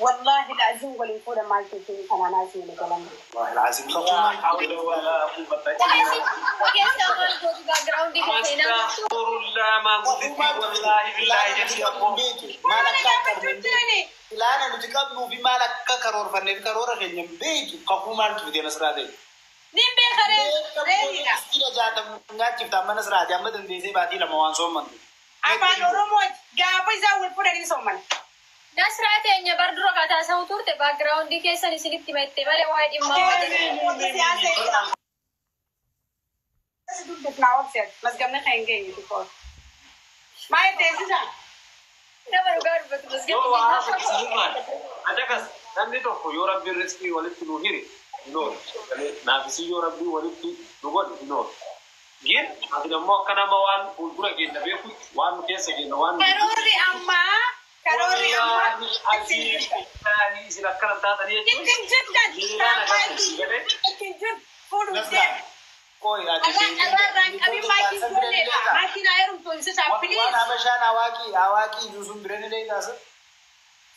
Wallaahi laaziin waliin fuudha maal keessatti kanaan asii galan. Wallahi alazim kakuu لا maal حول ولا قوة إلا Keessa maal gootu background keessa hin argattu. أستغفر الله ما Kakuu قلت maal والله بالله Ilaana nuti جل qabnu hin beektu. Maal Mana akka gaafachuu qabnu hin beektu. jirani. Ilaana nuti qabnuu fi maal akka karoorfannee fi karoora keenya hin beektu. Kakuu maaltu fide Nasraa ta'e? Nin beeka reediidha. Miskina jaatam nyaachifta amma Nasraati amma dandeessee baatii lama waan soommantu. Afaan Oromoo gaafa isaan wal fuudhanii sooman. Nasraa teenya bar dura kataasamu turte background keessan isinitti himette malee waa'ee dhimma Wanti siyaasa eegaa. Dubbifnaa obseet mazgabni kan hin geenye xiqqoo. Maal teessisa? Nama dhugaa dubbatu Yoo waa masgabni. haasofsiisumaan adakas namni tokko yoo rabbiin riskii walitti nu hire hin oolu. Naafisii yoo rabbiin walitti nu godhe hin oolu. Gin ati immoo akka nama waan fuuldura keenya beekutti waan nu keessa keenya waan nu Karoorri ammaa karoorri ammaa Wallahi aziim isin akkana taatanii jechuun ittiin jirtan miiraan agarsiisu galee ittiin jirtu fuudhuuf Nasraa deemu. qoy ati Carraarraan qabin maatiin ijoolleedha. Maatiin haa heerumtu ibsishaa Waan please. habashaan hawaaqii hawaaqii juusuun bira ni deegaasa.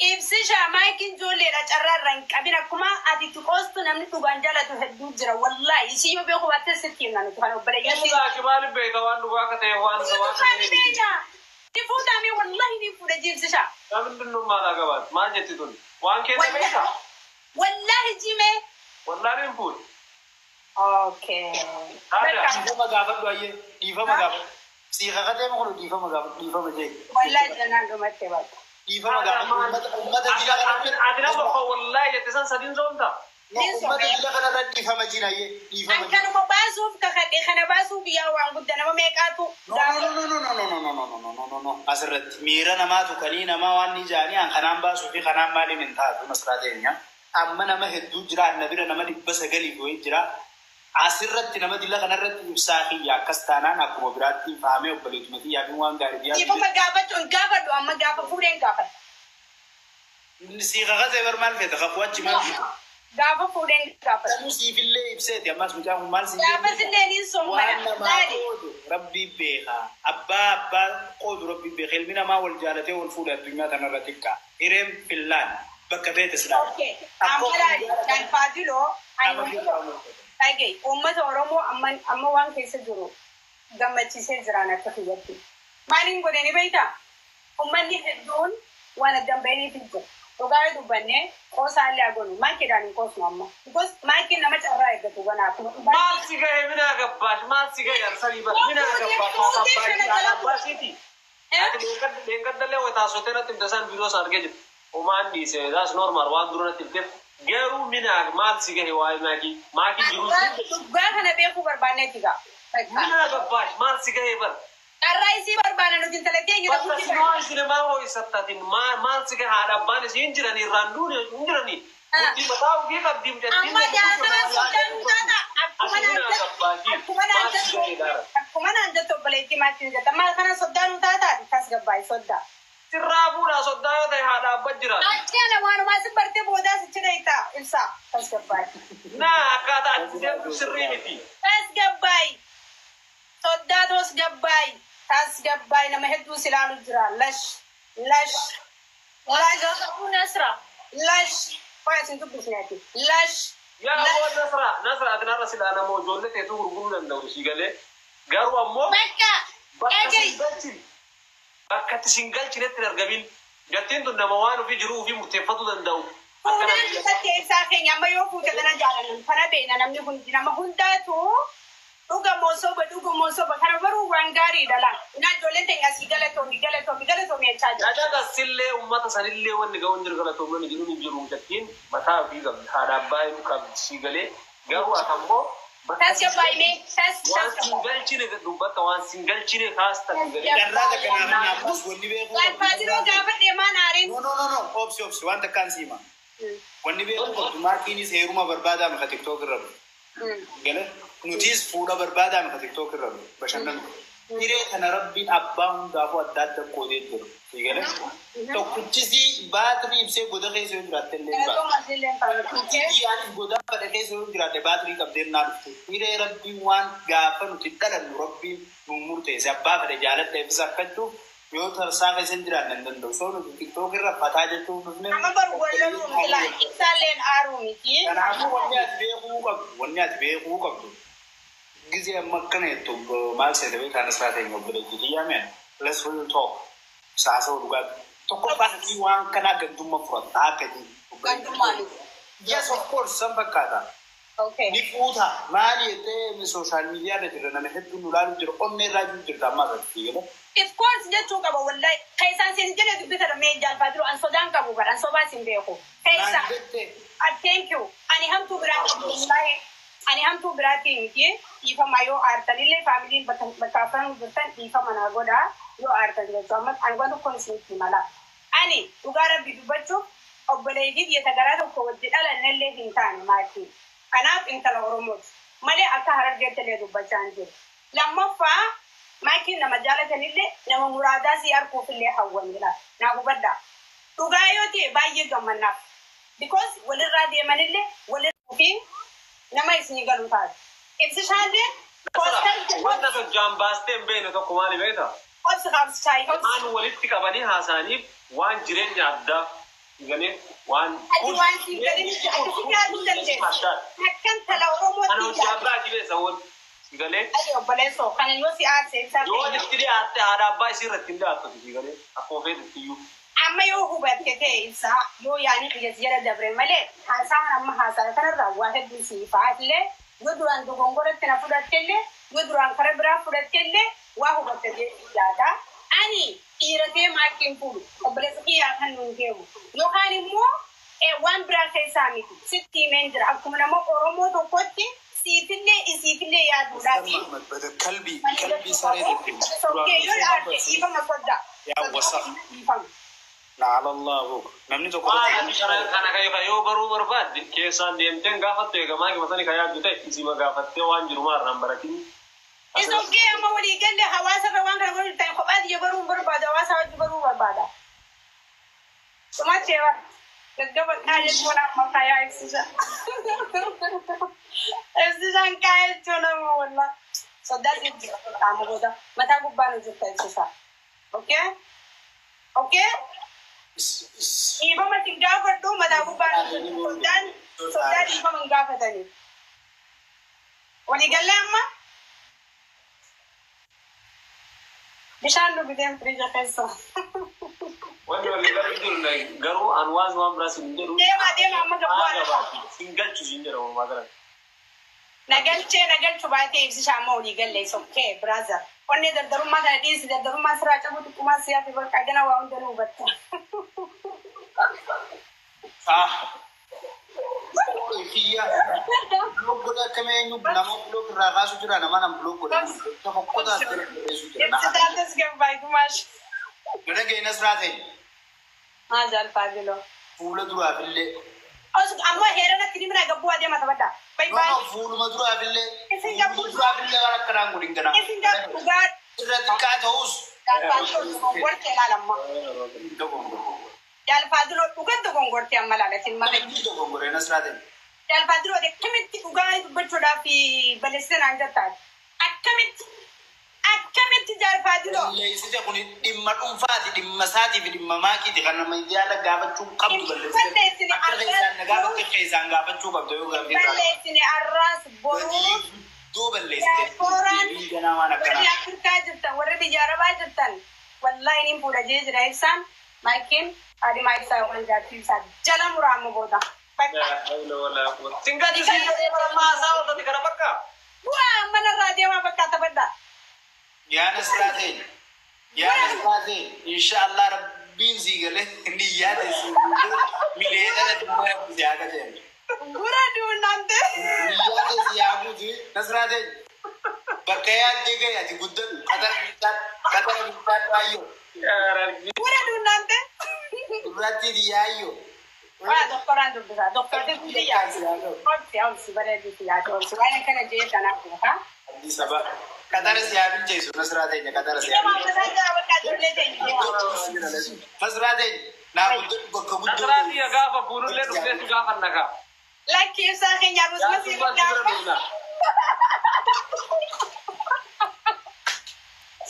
Ibsishaa maatiin ijoolleedha carraarraan qabin akkuma ati itti qoostu namni dhugaan jaalatu hedduu jira wallaahi isii yoo beeku baatte sitti himna nuti kan obboleeyyan. Saaki maaliif beeka waan dhugaa akka ta'e waan isa waan ta'e. Ni fuudhame wallahi ni fuudha jibsishaa. Namni dunnummaa laa gabaatu maal jetti tun waan keessa beeka Wallahi jimee. wallaan hin fuudhe. Okay. Aadaa. Dhiifama gaafadhu ayyee dhiifama gaafadhu. Sii kakatee ma kun dhiifama gaafadhu dhiifama jee. Wallahi janaan dhumatte bakka. Dhiifama gaafadhu uummata uummata jila kana Ati nama koo wallaahi jette san sadiin soomta. Uummata jila kana irra dhiifama jina ayyee dhiifama An jina. kanuma baasuuf kakadhe kana baasuuf yaa waan guddaa nama meeqaatu. No no no no no no no no no no no no no asirratti miira namaa tuqanii namaa waan ni jaanii an kanaan baasuu fi kanaan maaliin hin taatu Nasraa teenya. Amma nama hedduu jira anna bira nama 900 wayii jira. Asirratti nama dila kanarratti ibsaa kiyya akkas taanaan akkuma biraatti fahamee obboleetuma kiyyaa fi waan gaarii biyyaa Dhiifama gaafachuu hin gaafadhu amma gaafa fuudheen gaafadha. Sii kakatee bar maal feeta kakuu achi maal feeta? Gaafa fuudheen gaafadha. Sanuu siifillee ibseeti ammas mucaan kun maal siin Gaafa jedhu? sillee ni Waan soomana. namaa Laali. qoodu rabbii beeka. Abbaa abbaa qoodu rabbii beeka. Ilmi namaa wal jaalatee wal fuudhe addunyaa tanarra xiqqaa. Hireen fillaan bakka feete silaa. Okay. Amma laali. Galfaadiloo. Dhagee uummata Oromoo amma amma waan keessa jiru gammachiisee jiraan akka kiyyatti. Maaliin godhe ni beektaa? Uummanni hedduun waan addan bahaniif hin jiru. Dhugaa yoo dubbannee qoosaallee haa goonu. Maakiidhaan hin qoosnu amma. Because maakiin nama carraa eeggatu ganaa akkuma dhugaa. Maal si gahe minaa gabbaash maal si gahe arsanii bar minaa gabbaash haadha abbaa haadha abbaa siiti. Ati leengaddallee wayi taasotee natti himte san viidiyoo isaa argee jira. Homaan dhiise that's normal waan dura natti himteef garuu minaa maal si gahe waa'ee maakii maakiin jiru Dhugaa kana beekuu barbaanneeti gaa. Minaa gabbaash maal si gahe bar. Carraa isii barbaana nuti intala keenya Bakka isin waan isin maa ho'isattatin maal si gahe haadha abbaan isin hin jiranii irraan duune hin jiranii. Murtii mataa ofii qabdi mucattiin. Amma jaatama soddaan taata akkuma naan jettu akkuma naan jettu akkuma naan jettu obboleettii maatiin jetta maal kana soddaan taataati tasgabbaa'e soddaa. Sirraa fuudhaa soddaa yoo ta'e haadha abbaa jira. Achi ana waanumaa si bartee boodaa sichi dheeytaa ibsaa tasgabbaa'e. Naa akkaataa ati deemtu sirrii miti. Tasgabbaa'e soddaa tasgabbaa'e tasgabbaa'e nama hedduu si ilaalu jira lash lash Waan gaafatu Nasra. Lash waa isin dubbisneeti lash. Yaa aboo Nasra Nasra ati narra silaa nama ijoollee teetu gurguruu danda'u si galee garuu ammoo Bakka bakka dhagahi. sin galchine bakka itti sin galchinetti hin argamin gattiin tun nama waan ofii jiruu ofii murteeffatuu danda'u. Fuudhaan isatti ibsaa keenya amma yoo fuute kana jaalannan kana beekna namni hundi nama hundaatu dhugamoo soba dhugamoo soba kana baruu waan gaariidha laa. Naa ijoolleen teenya asii galatoomi galatoomi galatoomi jechaa jira. Yaada sillee uummata sanillee wanni ga'u hin jiru galatoomni jiru hin jiru gattiin mataa ofii qabdi haadha abbaa hin qabdi si galee garuu ati ammoo bakka Tasgabbaa'imee tas waan sin tasgabbaa'e. galchine dubbatta waan sin galchine kaasta si galee. Carraa takka naaf ammas wanni beekuu Waan faasiloo gaafadhee maan aariin. No no no no obsi obsi waan takkaan siima. Wanni beekuu qabdu maakiinis heeruma barbaadaa mika TikTok irra dhufe. Gale nutis fuudha barbaadaa mika TikTok irra dhufe bashannanu. Hiree kana rabbiin abbaa hundaafuu adda adda qoodee jira. Gale tokkichisii baatirii ibsee goda keessa yoo jiraatte illee ni baata. Galatooma asillee hin fayyadu. Kiyyaanis goda fedhe keessa yoo jiraatte baatirii qabdee naa dhufte. Hiree rabbiin waan gaafa nuti dhalannu rabbiin nu murteesse abbaa fedhe jaaladheefis harkachuuf yoo tarsaa keessa hin jiraanne hin danda'u. Soo nuti TikTok irra fataa jechuuf dhufne. Amma baru walloluu Dardaruu miti laa ibsaalleen aaruu miti. Kanaafuu wanni ati beekuu qabdu, wanni ati beekuu qabdu. Gizee amma akkana jettu maal seete beekaa Nasraa ta'e obboleettii xiyyaameen let's real talk saasoo dhugaati. Tokkoffaan waan kanaa gandummaa fudhatta akka Gandummaa miti. Yes, of course, san fakkaata. Okay. Ni fuuta maali jettee sooshaal miidiyaa irra jira nama hedduun nu ilaalu jira onnee irraa jiru jirta ammaa irratti jedha. Of course jechuu qaba wallahi. Keessaan siin jedhe dubbisa mee jaalfaa jiru an sodaan qabu bara an sobaa siin beeku. Keessa. Naan jette Thank you. Ani hamtuu biraatti wallahi. Ani hamtuu biraatti miti dhiifama yoo aartanillee faamiliin bakka afran jirtan dhiifama naa godhaa yoo aartan jechuu amma ani waan tokkoon isinitti mala. Ani dhugaa rabbi dubbachuuf obboleettii biyya garaa tokko wajji dhalannellee hin taane maatii. Kanaaf intala Oromooti. Malee akka harargeetti illee dubbachaa hin jiru. Lammaffaa maakiin nama jaalatanillee nama muraadaa si arguufillee hawwanidha. Naa hubadhaa. Dhugaa yoo ta'e baay'ee gammannaaf. Because walirraa deemanillee walirraa fi nama isinii galu taate. Ibsishaallee Wanta hojjaan baastee hin beekne tokko maali beektaa? obsi qabsishaa obsi. Waan walitti qabanii haasa'aniif waan jireenya addaa galee waan. Ati waan siin galin ati si gaaduu dandeessa. Akkan tala Kana Oromootti hojjaan biraa jibeessa wal galee. Ati obboleessoo kana yoo si aarse ibsaa Yoo itti dhiyaatte haadha abbaa isii irratti hin dhiyaattu galee akkuma feetetti iyyuu. Amma yoo hubatte ta'e ibsaa yoo yaani qiyas jala dabre malee haasaan amma haasaa kanarraa waa hedduu siifaa illee yoo duraan dogongoratti na fudhatte illee yoo duraan kara biraa fudhatte illee waa hubatte jedhee yaada. Ani dhiiratee maakiin fuudhu obboleessa kiyyaa kan nuun deemu yookaan immoo waan biraa keessaa miti sitti himeen jira akkuma nama Oromoo tokkotti siifillee isiifillee yaaduudhaafi. Kalbii kalbii saree jechuudha. Sokkee yoo aarte dhiifama soddaa. Yaa wasa. Dhiifama. Naala Allahu. Namni tokko Waan kana kana yoo baruu barbaadde keessaan deemteen gaafattu eegamaa himatanii kan yaaddu ta'e isima gaafattee waan jiru maarraan baratin. Is okay amma walii galle hawaasa irra waan kana godhu ta'e kophaa biyya baruu hin barbaadu hawaasa wajji baruu barbaada. Dhumatti bara gaggaba qaa jechuun amma faayaa ibsisa. Ibsisaan qaa jechuun amma walla. Soddaa siif jira qaama booda mataa gubbaan hojjetta ibsisa. Okay? Okay? Dhiifama si gaafadhu mataa gubbaan hojjetta. Soddaan soddaa dhiifama hin gaafatanii. Walii galle amma? Bishaan dhugiteen firiija keessa. Wanni walii galu jiru garuu an waan waan biraa sin jedhu. Deemaa deemaa amma gabbaa. Sin galchu sin jedha walumaa galatti. Nagalchee nagalchu baatee ibsishaa amma walii galle is okay brother. Onnee dardarummaa kana dhiisi dardarummaa siraa cabu xiqqummaa siyaa fi bakka gana waa hunda nu hubatta. Ah. Kiyya. Block godha akkami eenyu nama block irraa kaasu jira nama nam block godha. Tokko qotaa barreessu jira. Ibsitaan tasgabbaay gumaash. Gara ga'e Nasraa ta'e Maa jaalfaa jiloo. fuula duraafillee. Amma heeranatti ni bira gabbuu adeema taphadha. Bay No baay. no fuuluma duraafillee. Isin gabbuu. Duraafillee waan akkanaan godhin ganaa. Isin gabbuu dhugaa Irra xiqqaa ta'us. jaalfaa jiloo dogongortee ilaalamma. Dogongore. Jaalfaa jiloo dhugan dogongortee amma ilaalatin malee. Dogongore Nasraa ta'e. Jaalfaa jiloo akkamitti dhugaa dubbachuudhaaf balleessite naan jettaati. Akkamitti akkamitti jaalfaa jiloo. Balleessite kun dhimma dhuunfaati dhimma isaatii fi dhimma maakiiti kan nama yaala gaafachuu qabdu balleessite. Balleessine Akka keessaan na gaafatte keessaan gaafachuu qabdu yoo gaaffii Balleessine arraas boruu. Iddoo balleessite. Diyaaspooraan Deebiin ganaa waan warri akkanaa. Afrikaa jirtan warri biyya Arabaa jirtan wallahi niin fuudha jee jira ibsaan maakiin adimaa ibsaa waan jaartii ibsaa jala muraamu booda. Bakka Sin galchu sin jedhee bara haasaa ooltati kana bakka. bu'aa manarraa deemaa bakka taphadhaa. Yaa Nasraa ta'e. Yaa Nasraa ta'e. Inshaallah rabbiin sii galee ni yaade sii guutee mileena dhimma si haa qajeelu. Gura duunaan ta'e. Ni yaade si haa guutu Nasraa ta'e. Bakka yaaddee gahe ati guddatu qatara bittaa qatara bittaa dhaayyoo. Gura duunaan ta'e. Irratti dhiyaayyoo. Waa doktoraan dubbisaa. Doktorri guddi yaadu. Obsi obsi bareedu si yaadu obsi waan akkana jee kanaaf beekaa. Addis Ababa. Qatara si haa bilcheessu Nasraa ta'e qatara si haa Deemaa mataa jala bakka ijoollee ta'e deemaa. Nasraa ta'e naa guddatu bakka guddoo. Nasraa biyya gaafa fuulullee dhufnee si gaafa nagaa. Lakki ibsaa keenya arusuma si Jaartummaa si bira gaafa. dhufna.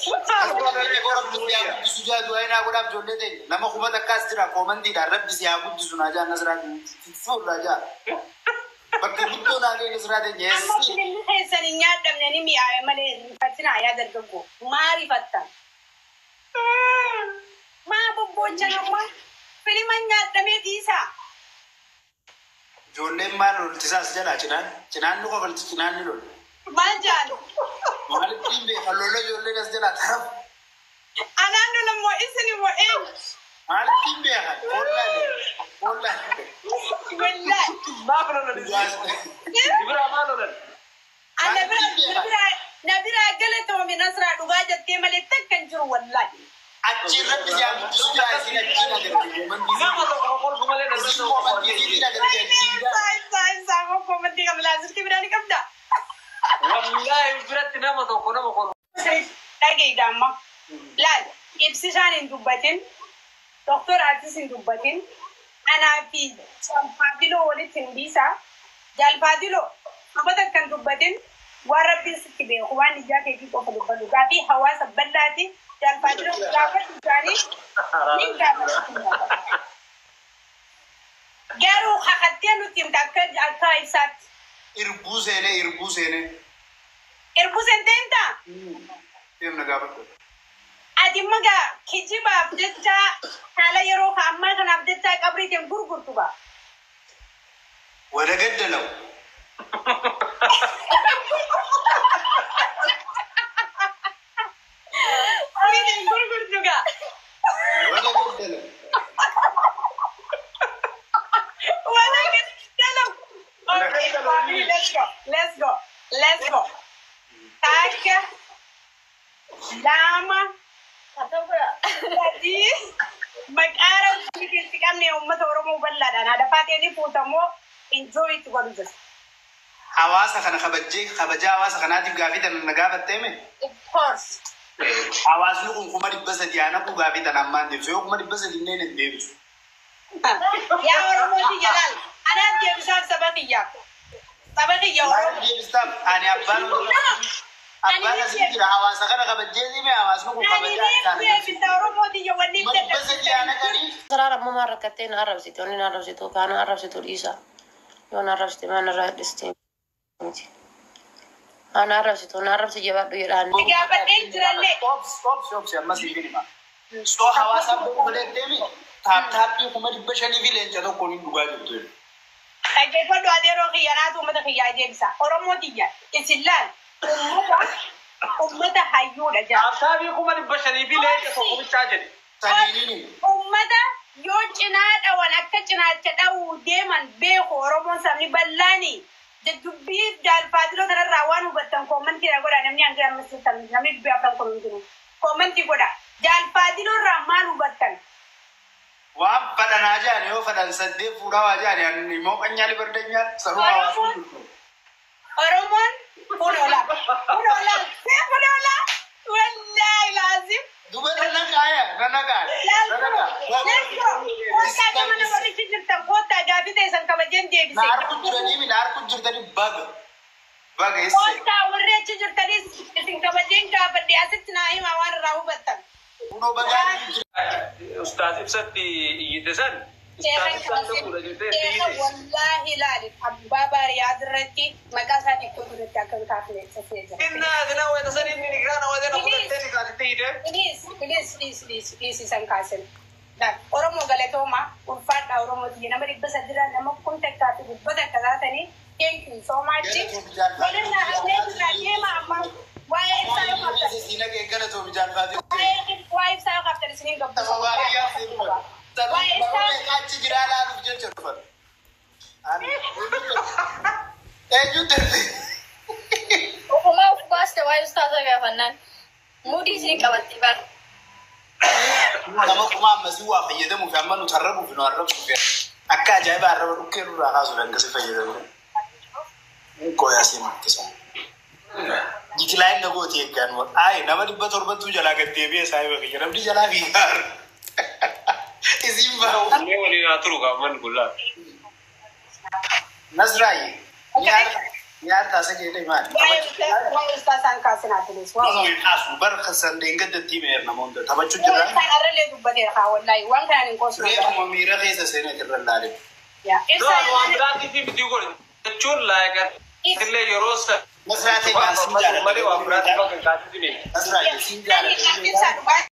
Rabbi si haa guddisu jaa du'aa godhaaf ijoollee ta'e nama kuma takkaas jira koomantiidhaan rabbi si haa guddisu naa jaa Nasraa fuudhaa jaa. Bakka guddoo naa ga'e Nasraa ta'e Amma filimni keessan hin nyaadhamne ni mi'aawe malee rifatinaa yaa dargaggoo. Maa rifattan? Maa bobboochan amma? Filima nyaadhamee dhiisaa. Ijoolleen maal loltisaas jalaa cinaan cinaan ni kofalti cinaan ni lolu. Maal jaan? Maalitti hin beekan lola ijoolleen as jalaa taraf. Anaan lola moo isin immoo eenyu? Maalitti hin beekan? Hoollaan hoollaan. Wallaahi. Maaf lolan? Ibraa maal lolan? Ana bira na bira galatoome Nasraa dhugaa jettee malee takka hin jiru wallaahi. Achi irratti si haa guddisu jaa isin achiin agartee. Nama tokko kolfu malee nama Isin tokko koomantii isiitiin agartee achiin jaa. Isaa isaa isaa koomantii qabla asirratti biraa ni qabda. Wallaahi biratti nama tokko nama kolfu. Dhaga'i gaamma. Laal ibsishaan hin dubbatin, doktor Atis hin dubbatin, anaa fi Jaalfaadiloo walitti hin dhiisaa. Jaalfaadiloo dubbata kan dubbatin waan rabbiin sitti beeku waan ijaa keetii qofa dubbatu gaafii hawaasa bal'aati. Jaalfaadiloo gaafatu isaanii ni gaafatu. Garuu kakattee nutti himta akka akka ibsaatti. Irbuu seenee irbuu seenee. Irbuu seentee himtaa? Deemna gaafadhu. Ati magaa kijibaaf jecha haala yeroo ammaa kanaaf jecha qabriitiin gurgurtu ba. Wada gaddalaw. Qabriitiin gurgurtu gaa. Wada gaddalaw. Wada gaddalaw. Okay, family, let's go. Let's go. Let's go. Takka, lama, sadii. Maqaa rabbii keessi qabne uummata Oromoo bal'aadhaan haadha faateen fuutamoo enjoy itti godhu jira. Hawaasa kana kabajjee kabajaa hawaasa kanaatiif gaafii tana na gaafattee mee? Of course. Hawaasni kun 300,000 haa naqu gaafii tana ammaan deebisu. Yoo 300,000 illee hin deebisu. Yaa Oromoo kiyya laal. Anaaf deebisaaf saba kiyyaaf. Saba kiyya Maal Oromoo. deebistaaf? Ani abbaan abbaan asii jira hawaasa kana kabajjee siime hawaasni kun Ani kabajaa niin deebisa Oromoo kiyya wanni 300,000 haa naqanii. Sarara ammoo maal rakkattee na arrabsite wanni na arrabsitu kaa na arrabsitu dhiisa. Yoo na arrabsite maal narraa hir'iste miti. Haa na arrabsitu na arrabsi jabaadhu jedhaan. Gaafadhee jirallee. Ops ops ops ammas hin hima. Soo hawaasaaf godhu malee deemi. Taap taappii 500,000 fi leenca tokkoon hin dhugaa jirtu. Dhaggeeffadhu ati yeroo kiyya naatu uummata kiyyaa deebisa. Oromoo kiyya isin laal uummata hayyuudha jaa. Taappii 500,000 fi leenca tokko bichaa jedhe. Saniiniin Uummata yoo cinaa dhawan akka cinaacha dhawuu deeman beeku Oromoon sabni bal'aani. Dubbii jaalfaadiloo kanarraa waan hubattan koomantii godha namni hanga ammas namni dubbii afran kun hin jiru. Koomantii godha. Jaalfaadiloo irraa maal hubattan? Waan fadhanaa jaani yoo fadhan saddeet fuudhaa waa jaani ani immoo qanyaa libardanyaa saruu hawaasni. Oromoon kun oola. Kun oola. Kun oola. Wallaahi laazim. Dubarra na kaaya na naqaa. Na naqaa. Let's go. Kottaa gama nama richi jirtan kottaa gaafii teessan kabajeen Na deebise. harku jiranii na harku jirtanii baga. Baga isse. Kottaa warri achi jirtanis isin kabajeen gaafadhe asitti naa himaa waan irraa hubattan. Kunoo bagaa Ustaaz ibsatti iyyite san. Ustaaz ibsaan ta'uudha jettee itti Seera iyyite. wallaahi laali abbaa baariyaa irratti maqaa isaa xiqqoo duratti akka hin kaafne sasee jira. Inna adina wayita san inni nigraana wayita na fudhattee nigraatitti iyyite. Please, please, please, please, please isan kaasin. Laal, Oromoo galatooma ulfaadha Oromoo tiyya nama 300 nama 1300 taatanii thank you so much. Walirraa hafnee jirra deema amma waa'ee ibsaa yoo qabdan. Galatoomi jaalfaatee. Waa'ee ibsaa yoo qabdan isiniin gabbisa. Waa'ee ibsaa Achi jiraa laaluuf jecha dhufan. Eenyu darbe? Ofumaa of baaste waa'ee ustaaza gaafannaan. Muudii isin qabatte bara. Nama kuma ammasii waa fayyadamuuf amma nu tarrabuuf nu arrabsuuf akka ajaa'iba arraba dhukkee nurraa kaasuuf akkasii fayyadamu. Qoyaasii makkisa. Jikilaan na gooti eeggaan Ayi nama 700tu jalaa gad deebi'ee saayiba kiyya namni jalaa fiigaar. Isiin bahu. Mee waliin haa turu gaafman gullaa. Nasraayi. Nyaata isa jedhee maali? Waa'ee ustaasaan kaasinaa filis. Nama hin kaasu bara kasan dheengaddattii meera namoota taphachuu jirra. Isaan arrallee dubbateera haa wallaahi waan kanaan hin qoosne. Reefuma miira keessa seenee irra laale. No, waan biraatiif miti godhe jechuun laayika illee yeroo sana. Masraa ta'e siin jaalladha. Malee waan biraatiif akka hin kaasifne. Masraa siin jaalladha.